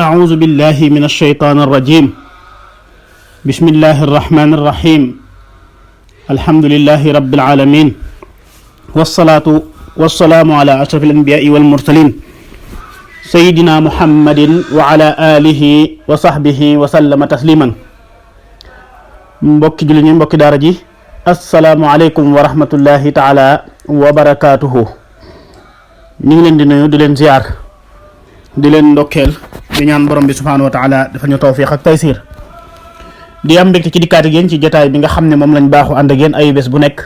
أعوذ بالله من الشيطان الرجيم بسم الله الرحمن الرحيم الحمد لله رب العالمين والصلاة والسلام على أشرف الأنبياء والمرسلين سيدنا محمد وعلى آله وصحبه وسلم تسليما mbokki julli ñi mbokki daara ji assalaamu aleykum wa rahmatullahi taala wa barakaatuhu ñu ngi leen di nuyu di leen ziar di leen ndokkeel di ñaan borom bi subhaanahu wa taala dafa ñu tawfiq ak taysir di am mbégte ci dikkaat ak yéen ci jotaay bi nga xam ne moom lañ baaxu ànd ak yéen ay bés bu nekk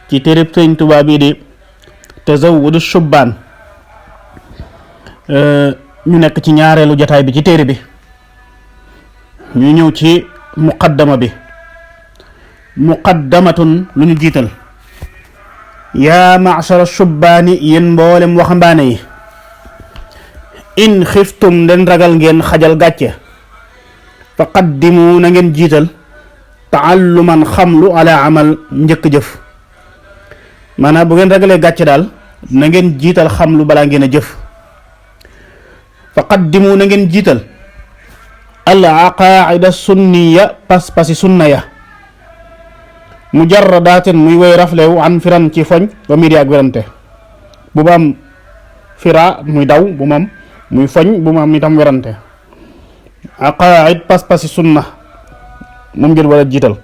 ci téereb Sëriñ Tuubaa bii di Tazawudu Shubbaan ñu nekk ci ñaareelu jotaay bi ci téere bi ñu ñëw ci muqaddama bi muqaddamatun lu ñu jiital yaa ma'shara shubbaani yéen mboolem waxambaane yi in xiftum den ragal ngeen xajal gàcce fa qaddimu na ngeen jiital taalluman xamlu ala amal njëkk jëf maanaam bu ngeen ragalee gàcce daal na ngeen jiital xamlu balaa ngeen a jëf fa qaddimu na ngeen jiital al aqaida sunniya pas-pasi sunna ya mujarradaatin muy woy raflewu an firan ci foñ ba miri ak werante bu ma am fira muy daw bu ma am muy foñ bu ma am itam werante aqaid pas-pasi sunna moom ngeen war a jiital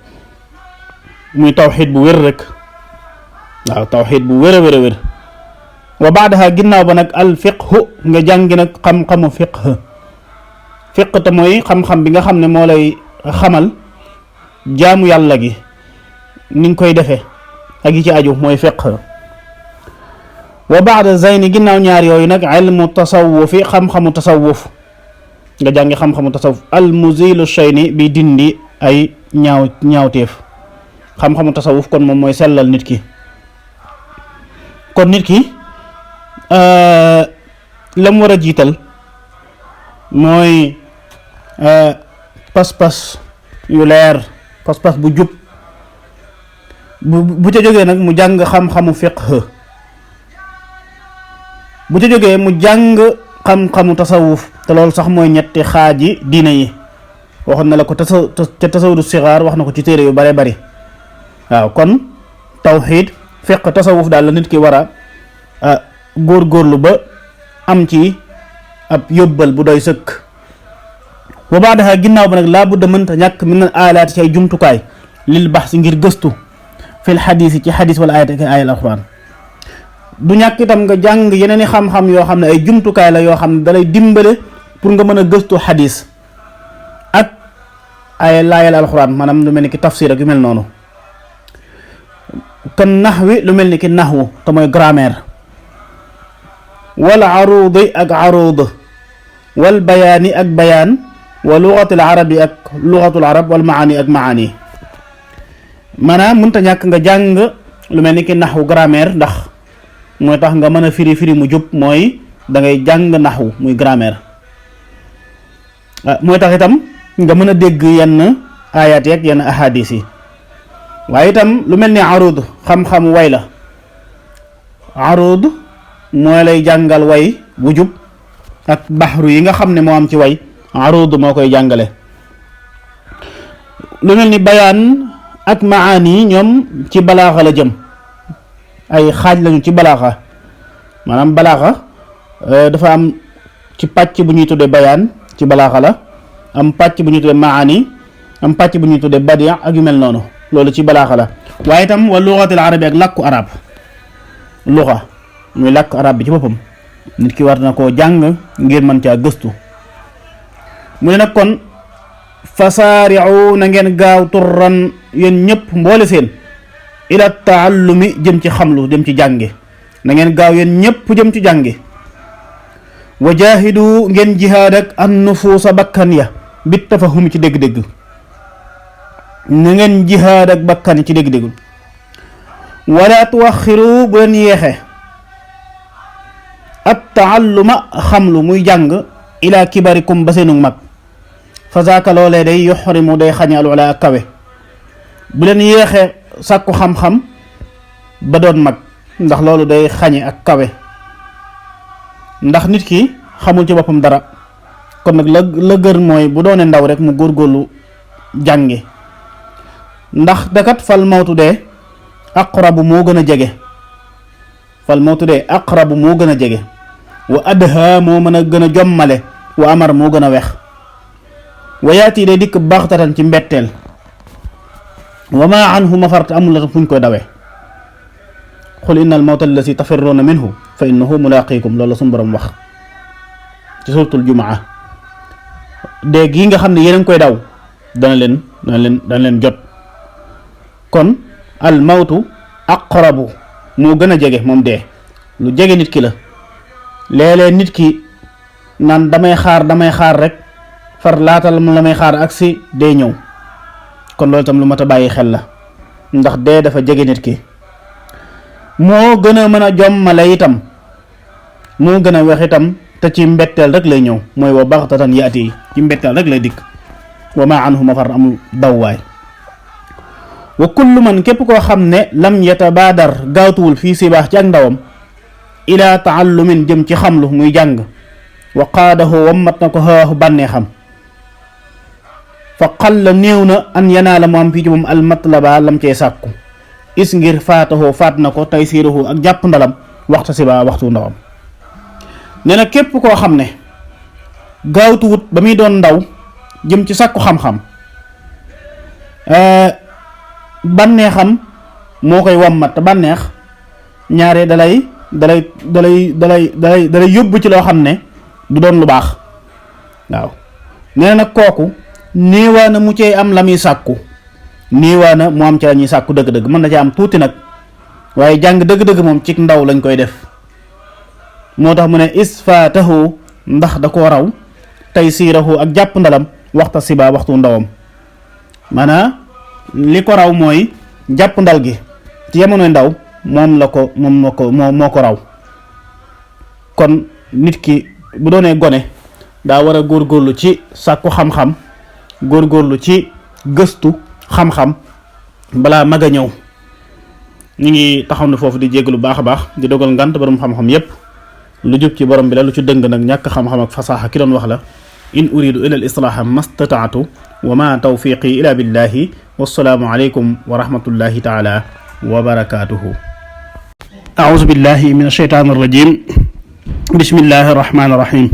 muy tawxid bu wér rek waaw tawxid bu wér a wér a wér wa baadaha ginnaaw ba nag al fiqhu nga jàngi nag xam-xamu fiq te mooy xam-xam bi nga xam ne moo lay xamal jaamu yàlla gi ni nga koy defee ak yi ci aju mooy fiq wa baada zayni ginnaaw ñaar yooyu nag ilmu tasawufi xam-xamu tasawuf nga jàngi xam-xamu tasawuf al muzilu shayni bi dindi ay ñaawteef xam-xamu tasawuf kon moom mooy sellal nit ki kon nit ki la mu war a jiital mooy pas-pas yu leer pas-pas bu jub bu ca jógee nag mu jàng xam-xamu fiqh bu ca jógee mu jàng xam-xamu tasawuf te loolu sax mooy ñetti xaaji diina yi waxoon na la ko ca tasawudu sixaar wax na ko ci téere yu bare bari waaw kon tawxiid fiqh tasawuf daal la nit ki war a góorgóorlu ba am ci ab yóbbal bu doy sëkk wa baadaha ginnaaw ba nag laa budda mënta ñàkk min al aalaati ci ay jumtukaay lil baxs ngir gëstu fil xadiis yi ci xadiis wala ayat ak ayal alquran du ñàkk itam nga jàng yeneen i xam-xam yoo xam ne ay jumtukaay la yoo xam ne dalay dimbale pour nga mën a gëstu xadiis ak ay laayal alquran maanaam lu mel ni ki tafsir ak yu mel noonu kan naxwi lu mel ni ki naxwu te mooy grammaire wal aruudi ak aruud wal bayaani ak bayaan wa lugatul arabi ak lugatul arab wal maani ak maani maanaam mënta ñàkk nga jàng lu mel ni ki naxwu grammaire ndax mooy tax nga mën a firi mu jub mooy da ngay jàng naxwu muy grammaire mooy tax itam nga mën a dégg yenn ayat yeeg yenn ahadis yi waaye itam lu mel ni aruud xam-xam way la aruud mooy lay jàngal way bu jub ak baxru yi nga xam ne moo am ci way aruud moo koy jàngale lu mel ni bayaan ak maani ñoom ci balaaxa la jëm ay xaaj lañu ci balaaxa maanaam balaaxa dafa am ci pàcc bu ñuy tuddee bayaan ci balaaxa la am pàcc bu ñuy tuddee maani am pàcc bu ñuy tuddee badia ak yu mel noonu loolu ci balaaxa la waaye itam wa lugatil arabi ak làkku arab luga muy làkk arab bi ci boppam nit ki war na koo jàng ngir mën caa gëstu mu ne nag kon fasaari'u na ngeen gaaw turran yéen ñëpp mboole seen ila taallumi jëm ci xamlu jëm ci jànge na ngeen gaaw yéen ñëpp jëm ci jànge wa jaahidu ngeen jihaad ak an nufuusa bakkan ya bit tafahumi ci dégg-dégg na ngeen jihaad ak bakkan ci dégg-dégg wala tuwaxiru bu leen yeexe at taalluma xamlu muy jàng ila kibarikum ba seenu mag fa zaaka loolee day yuxrimu day xañe al ula ak kawe bu leen yéexe sàkku xam-xam ba doon mag ndax loolu day xañe ak kawe ndax nit ki xamul ci boppam dara kon nag la gër mooy bu doone ndaw rek mu góorgóorlu jànge, ndax dakat fal mawtu dee aqrabu moo gën a jege, fal mawtu dee aqrabu moo gën a jege, wa adha moo mën a gën a jommale, wa amar moo gën a wex, wa yaati day dikk baxtatan ci mbetteel, wa ma anhu mafart amul la fuñ koy dawee. qul inna al mawta allati tafirruuna minhu fa innahu mulaqikum, loolu la suñu borom wax ci suratul jumaa. dee gi nga xam ne yéen a ngi koy daw dana leen jot. kon al mawtu aqrabu moo gën a jege moom dee, lu jege nit ki la. léeg-léeg nit ki naan damay xaar rek far laatal la may xaar ak si dee ñëw. kon loolu itam lu mat a bàyyi xel la, ndax dee dafa jege nit ki. moo gën a mën a jommale itam, moo gën a wex itam, te ci mbetteel rek lay ñëw, mooy wa baxtatan yaati, ci mbetteel rek lay dikk. wa ma anhu mafar amul dawwaay. wa kullu man képp koo xam ne lam yatabaadar gaawtuwul fii sibaax ci ak ndawam ila taallumin jëm ci xamlu muy jàng, wa qaadahu wammat na ko xawaaxu bànnee xam, fa qalla néew na an yanaala mu am fii ci moom almatlaba lam cee sàkku, is ngir faataxoo faat na ko tay siiraxoo ak jàpp ndalam waxta sibaa waxtu ndawam. nee na képp koo xam ne gaawtuwut ba muy doon ndaw jëm ci sàkku xam-xam, bànneexam moo koy wammat, te bànneex ñaare dalay yóbbu ci loo xam ne du doon lu baax. waaw nee na nag kooku néewaana mu cee am la muy sàkku, néewaana mu am ci la ñuy sàkku dëgg-dëgg. mën na ci am tuuti nag, waaye jàng dëgg-dëgg moom ci ndaw lañ koy def. moo tax mu ne isfaatahu, ndax da koo raw, tey siirahu ak jàpp ndalam waxta siba waxtu ndawam. maanaam li ko raw mooy jàpp ndal gi ci jamonoy ndaw moo ko raw. kon nit ki bu doonee gone daa war a góorgóorlu ci sàkku xam-xam, góorgóorlu ci gëstu xam-xam balaa mag a ñëw. ñu ngi taxaw ne foofu di jégg lu baax a baax, di dogal ngant borom xam-xam yépp. lu jub ci borom bi la, lu ci dëng nag ñàkk xam-xam ak fasaaxa ki doon wax la. in uridu ila al islaaha mastataatu wa ma tawfiqi ila billahi, wassalaamu aleykum wa rahmatullahi taala wa barakaatuhu. auzu billahi min ashaytaan arrajim. bismillahi arrahmani arrahim.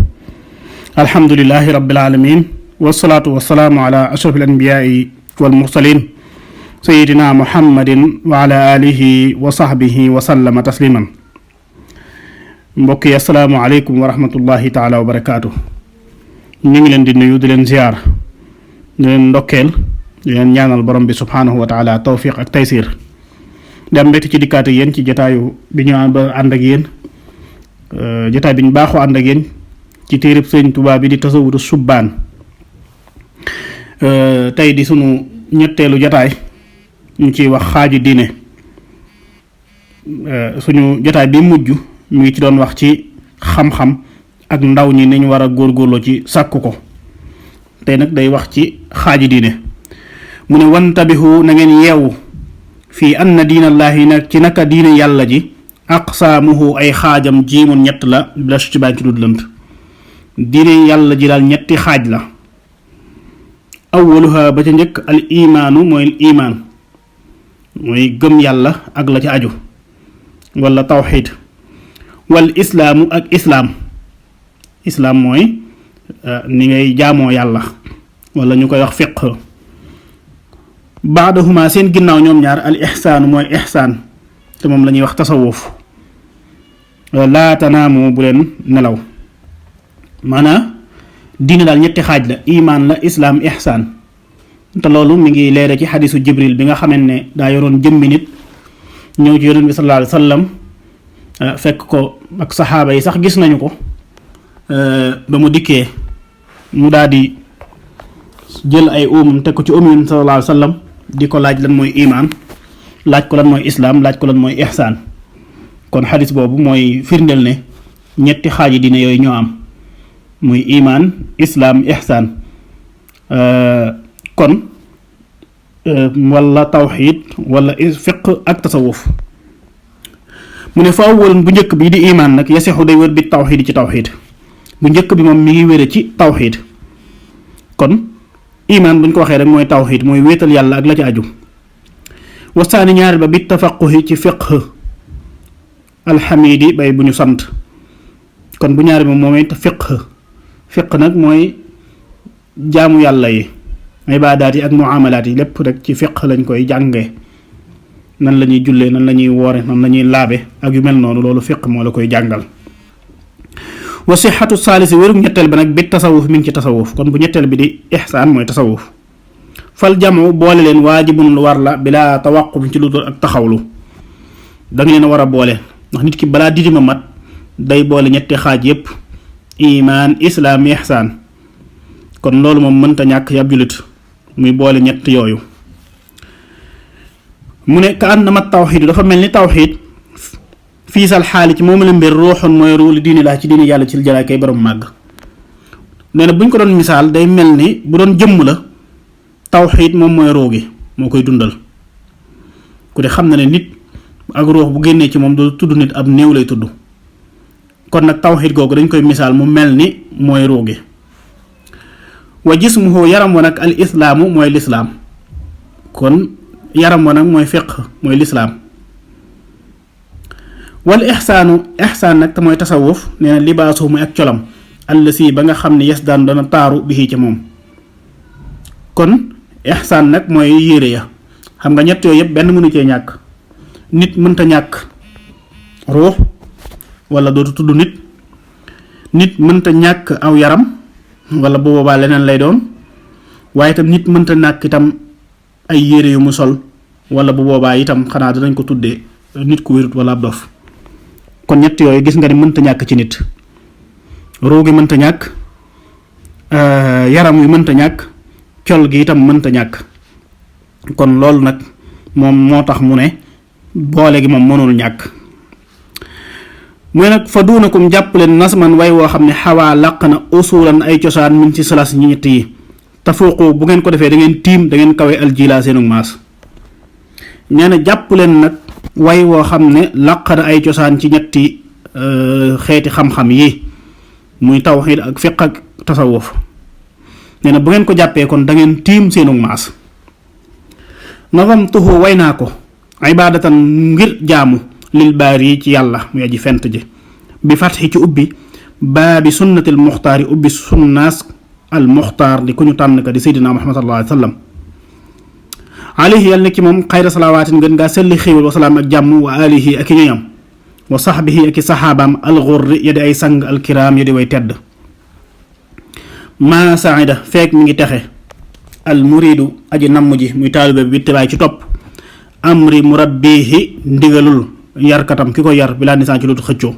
alhamdulillahi rabbil alamin, wassalaatu wassalaamu ala ashraf al anbiyaai wal mursalin sayidina muhammadin wa ala alihi wa sahbihi wa sallama tasliman. mbokk yi assalaamu aleykum wa rahmatullahi taala wa barakaatu. ñu ngi leen di nuyu, di leen ziyaar, di leen ndokkeel, di leen ñaanal borom bi subhaanahu wa taala tawfiq ak taysir. di am mbégte ci dikkaat ak yéen ci jotaayu bi ñu ànd ak yéen, jotaay bi ñu baaxoo ànd ak yéen ci téereb Sëriñ Tuubaa bi di tasawudu subbaan. tey di sunu ñetteelu jotaay, ñu ciy wax xaaji diine. suñu jotaay bi mujj mu ngi ci doon wax ci xam-xam ak ndaw ñi nañ war a góorgóorloo ci sàkku ko. tey nag day wax ci xaaji diine. mu ne wantabihu na ngeen yeewu fii anna diinallaahi nag ci naka diine yàlla ji aqsaamuhu ay xaajam jiimun ñett la bila ci baa ci dut lënt. diine yàlla ji daal ñetti xaaj la. awwaluha ba ca njëkk al imaanu mooy imaan, mooy gëm yàlla ak la ci aju, wala tawxiid. wal islaamu ak islaam, islaam mooy ni ngay jaamoo yàlla, wala ñu koy wax fiq. baadahuma seen ginnaaw ñoom ñaar al ixsaanu mooy ixsaan, te moom la ñuy wax tasawuf. laa tanaamu bu leen nelaw. maanaam diine daal ñetti xaaj la, imaan la, islaam, ixsaan. te loolu mi ngi leere ci xadisu jibril bi nga xamante ne daa yoroon jëmmi nit ñëw ci yonent bi sallallahu alayhi wa sallam, fekk ko ak saxaaba yi sax gis nañu ko. ba mu dikkee mu daal di jël ay uumam teg ko ci uum sallallahu alayhi wa sallam, di ko laaj lan mooy imaan, laaj ko lan mooy islaam, laaj ko lan mooy ixsaan. kon xadis boobu mooy firndeel ne ñetti xaaji diine yooyu ñoo am, muy imaan, islaam, ixsaan. kon wala tawxiid wala fiq ak tasawuf. mu ne fa awwal bu njëkk bi di imaan nag yasixu day wër bi tawxiid ci tawxiid. bu njëkk bi moom mi ngi wére ci tawxiid. kon iman buñ ko waxee rek mooy tawxiid mooy wéetal yàlla ak la ci aju. wasaani ñaareel ba bi tafaquhi ci fiqh alxamidi bay bu ñu sant. kon bu ñaareel ba moom it fiqh nag mooy jaamu yàlla yi ibaadaat yi ak muamalaat yi lépp rek ci fiqh lañ koy jàngee. nan la ñuy jullee nan la ñuy woore nan la ñuy laabe ak yu mel noonu loolu fiq moo la koy jàngal. wa sixatu saalisi wéru ñetteel bi nag bi tasawuf mi ngi ci tasawuf kon bu ñetteel bi di ihsaan mooy tasawuf. fal jamu boole leen waajibun lu war la bilaa tawaquf ci lu dul ak taxawlu da nga leen a war a boole ndax nit ki balaa didima mat day boole ñetti xaaj yépp imaan islaam ihsaan kon loolu moom mënta ñàkk yab julit muy boole ñett yooyu. mu ne ka annama tawxiid dafa mel ni tawxiid fii sal xaali ci moom la mbir ruuxoon mooy ruu li diini laa ci diini yàlla ci jalaay kay borom màgg. nee na bu ñu ko doon misaal day mel ni bu doon jëmm la tawxiid moom mooy ruu gi moo koy dundal ku de xam na ne nit ak ruux bu génnee ci moom du tudd nit ab néew lay tudd kon nag tawxiid googu dañ koy misaal mu mel ni mooy ruu gi. wa jismuhu yaram wa nag al islaamu mooy lislaam kon yaram wa nag mooy fiqh mooy lislaam. wal ihsaan nag te mooy tasawuf nee na libaasu muy ak colam allasi ba nga xam ne yes daan dana taaru bi ca moom. kon ihsaan nag mooy yére ya xam nga ñett yooyu yëpp benn mënu cee ñàkk. nit mënta ñàkk ruux wala dootu tudd nit mënta ñàkk aw yaram wala bu boobaa leneen lay doon waaye itam nit mënta ñàkk itam ay yére yu mu sol wala bu boobaa itam xanaa danañ ko tuddee nit ku wérut wala ab dof. kon ñett yooyu gis nga ni mënta ñàkk ci nit ruu gi mënta ñàkk yaram wi mënta ñàkk col gi itam mënta ñàkk kon loolu nag moom moo tax mu ne boole gi moom mënul ñàkk. muy nag fa duunakum jàpp leen nasman way woo xam ne xawaa làq na usulan ay cosaan min ci salas ñi ñett yi tafuuqu bu ngeen ko defee da ngeen tiim da ngeen kawe aljila seenu maas. nee na jàpp leen nag way woo xam ne làq na ay cosaan ci ñetti xeeti xam-xam yi muy tawxiid ak fiq ak tasawuf. nee na bu ngeen ko jàppee kon da ngeen tiim seenu maas. nazamtuhu way naa ko ibaadatan ngir jaamu lil baari ci yàlla muy aji fent ji bi fatxi ci ubbi baabi sunnatil muxtaari ubbi sunnaas al muxtaar di ku ñu tànn ka di seydina muhammad sallallahu alayhi wa sallam alayhi yàlla nekk ci moom xayra salawaatin ngeen ngaa selli xéewal wa salaam ak jàmm wa alihi ak i ñoñam wa saxbihi ak i saxaabaam alxurri ya di ay sang alkiraam ya di way tedd. maa saida feek mi ngi texe al muridu aji namm ji muy taalibe bi ittibaay ci topp amri murabbihi ndigalul yarkatam ki ko yar bi laa nisaan ci lu xëccoo.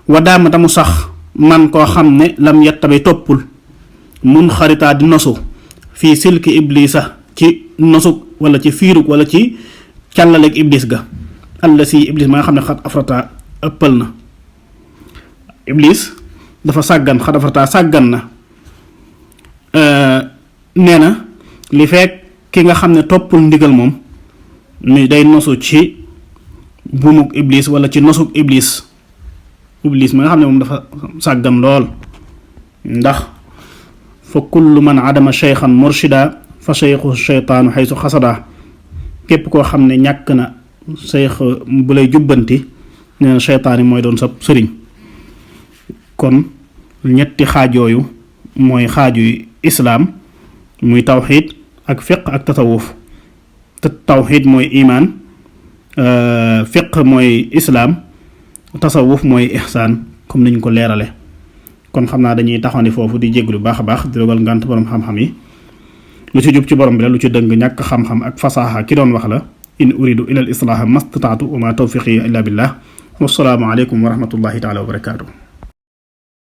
wa daama tamu sax man koo xam ne lam yettabe toppul mun xaritaa di nosu fii silki iblisa ci nosug wala ci fiirug wala ci càllaleeg iblis ga alla si iblis ma nga xam ne xat afrata ëppal na. iblis dafa sàggan xat afrata sàggan na. nee na li fekk ki nga xam ne toppul ndigal moom ni day nosu ci buumug iblis wala ci nosug iblis ma nga xam ne moom dafa sàggan lool ndax fa kullu man adama cheykhan murshida fa cheykhu cheytaanu xaysu xasada képp koo xam ne ñàkk na cheykh bu lay jubbanti nee na cheytaan yi mooy doon sa sëriñ. kon ñetti xaaj yooyu mooy xaaju islaam muy tawxiid ak fiq ak tasawuf te tawxiid mooy imaan fiq mooy islaam tasawuf mooy ihsaan comme niñ ko leerale. kon xam naa dañuy taxawandi foofu di jéglu baax a baax di dogal ngànt borom xam-xam yi lu ci jub ci borom bi la lu ci dëng ñàkk xam-xam ak fasaaxa ki doon wax la in uridu ila al islaaha mastataatu wa ma tawfiqi illa billah wassalaamu aleykum wa rahmatullahi taala wa barakaatu.